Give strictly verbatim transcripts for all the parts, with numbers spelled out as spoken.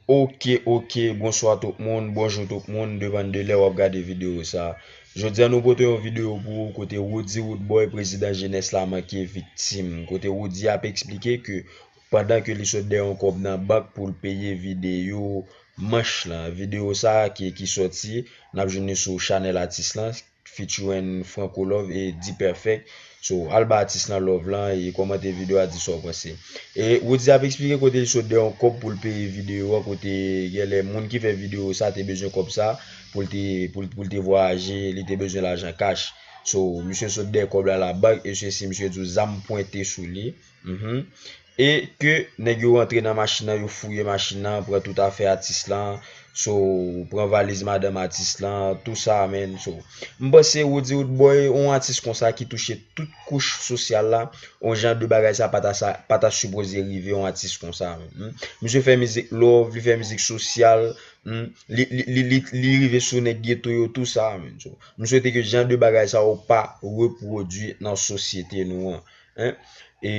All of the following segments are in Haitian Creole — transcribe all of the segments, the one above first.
Ok, ok, bonswa tout moun, bonjou tout moun, depann de lè w ap gade videyo sa. Jodi a nou pote yon videyo pou ou kote Roody Roodboy, prezidan jenès la, manke viktim. Kote Roody ap eksplike ke pandan ke li sot dèyè yon kòb nan bank pou l peye videyo manch lan. Videyo sa ki, ki sòti, n ap jwenn li sou chanèl atis lan, featuring Franco Love e D-Perfect. So, al ba atis lan love lan e kòmante videyo a, di sa w panse. E Roody ap eksplike kote li sot dèyè yon kòb pou l peye videyo a, kote genlè moun ki fè videyo sa te bezwen kòb sa pou l te, pou l, pou l te vwayaje, li te bezwen lajan kach. So, misye sot dèyè kòb la labank e sesi, misye di w zam pwente sou li. Mhm. E ke nèg yo rantre nan machin nan, yo fouye machin nan, pran tout afè atis lan, so, pran valiz madanm atis lan, tou sa, menn. So, m panse Roody Roodboy, yon atis konsa ki touche tout kouch sosyal la, yon jan de bagay sa pa ta, sa pa ta sipoze rive yon atis konsa, menn. Hmm? Misye fè mizik love, li fè mizik sosyal, hmm? Li, li, li, li, li rive sou nèg geto yo, tou sa, menn. So, m swete ke jan de bagay sa yo pa repwodui nan sosyete nou an. Hein? E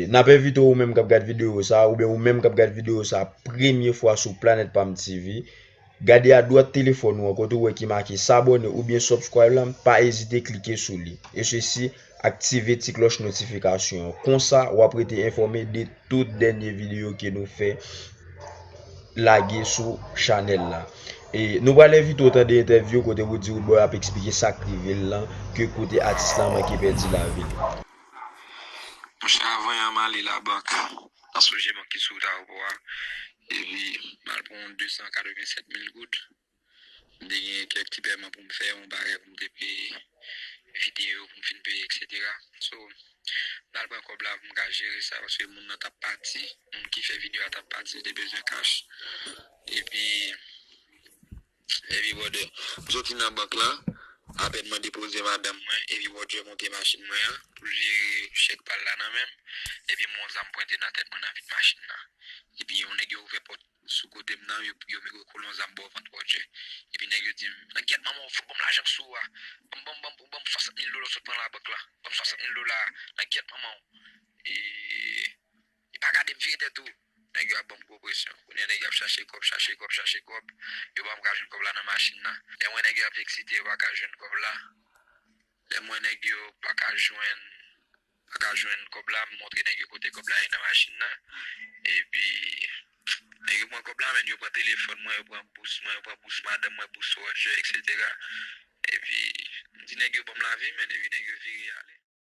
n ap envite w, ou menm k ap gad videyo sa, oubyen ou menm k ap gad videyo sa premye fwa sou Planèt Pam T V, gade adwat telefòn ou an, kote ou wè ki make s'abonner oubyen subscribe lan, pa ezite klike sou li. E sesi, aktive ti klòch notifikasyon an. Konsa, w ap rete enfòme de tout dènye videyo ke nou fè lage sou chanèl la. E nou pral envite w tande entèvyou kote Roody Roodboy ap eksplike sa k rive l lan, ke kote atis lan manke pèdi lavi l. Monchè, avan yè m ale labank, nan sonje bank ki sou wout ayewopò a, epi m al pran yon de san katrevennsèt mil goud. M te gen kèk ti pèman pou m fè, yon bagay pou m te peye videyo, pou m fin peye, et cetera. So, m al pran kòb la pou m ka jere sa, paske moun nan t ap pati, moun ki fè videyo a t ap pati, li te bezwen kach. Epi, epi, brother, m soti nan bank la, apèn mwen depoze madanm mwen, epi brother monte machin mwen an, pou l jere chèk pa l la nan men m, epi m wè yon zam pwente nan tèt mwen nan vit machin nan. Epi yon nèg yo ouvè pòt sou kote m nan, yo, yo, yo kole yon zam bò vant Roger. Epi nèg yo di m, "Nan gyèt manman w, fou ban m lajan k sou ou a. Ban m, ban m, ban m, ban m swasant mil dola w sot pran labank la. Ban m swasant mil dola a, nan gyèt manman w." E, e pa gade m, vire tèt ou. Nèg yo ap ban m gwo presyon. Kounye a nèg yo ap chache kòb, chache kòb, chache kòb. Yo pa m ka jwenn kòb la nan machin nan. Lè m wè nèg yo ap eksite, yo pa ka jwenn kòb la. Lè m wè nèg yo pa ka jwenn pa ka jwenn kòb la, m montre nèg yo kote kòb la ye nan machin nan. Epi, nèg yo pran kòb la, men yo pran telefòn mwen, yo pran bous mwen, yo pran bous madanm mwen, bous Roger, et cetera. Epi, m di nèg yo ban m lavi, men epi nèg yo vire ale.